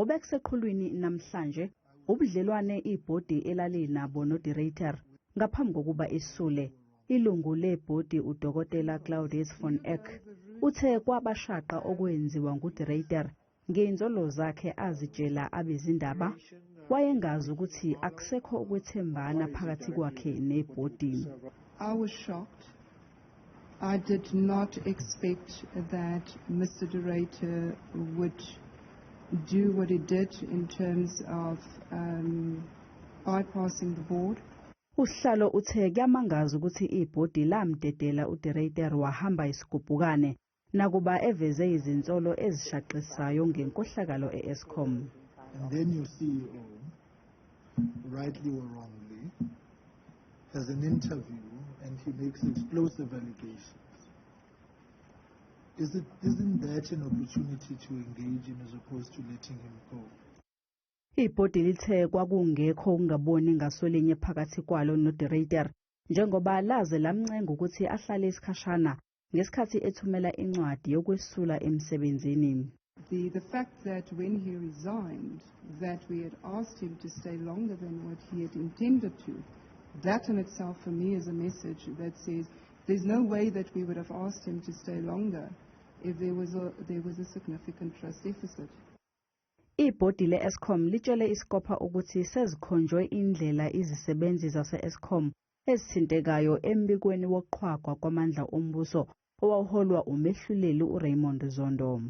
Obekuseqhulwini namhlanje ubudlelwane ibhodi elalinabo noDe Ruyter ngaphambi kokuba isule. Ilungu lebhodi uDokotela Claudius von Eck uthe kwabashaqa okwenziwa nguDe Ruyter ngezinsolo zakhe azitshela abezindaba. Wayengazi ukuthi akusekho ukwethembana phakathi kwakhe nebhodi. I was shocked. I did not expect that Mr. De Ruyter would do what he did in terms of bypassing the board. Usihlalo uthe kuyamangaza ukuthi ibhodi lamdedela uDe Ruyter wahamba isigubhukane nakuba eveze izinsolo ezishaqisayo ngenkohlakalo e-Eskom. And then your CEO, rightly or wrongly, has an interview and he makes explosive allegations. Isn't that an opportunity to engage him as opposed to letting him go? Ibhodi lithe kwakungekho ukungaboni ngasolinye phakathi kwalo noDe Ruyter njengoba laze lamncenga ukuthi ahlale isikhashana ngesikhathi ethumela incwadi yokwesula emsebenzini. The fact that when he resigned, that we had asked him to stay longer than what he had intended to, that in itself for me is a message that says there's no way that we would have asked him to stay longer if there was a significant trust deficit. Ibhodi le-Eskom litshele iScopa ukuthi sezikhonjwe indlela izisebenzi zase-Eskom ezithintekayo embikweni wokuqhwagwa kwamandla ombuso owawuholwa umehluleli uRaymond Zondo.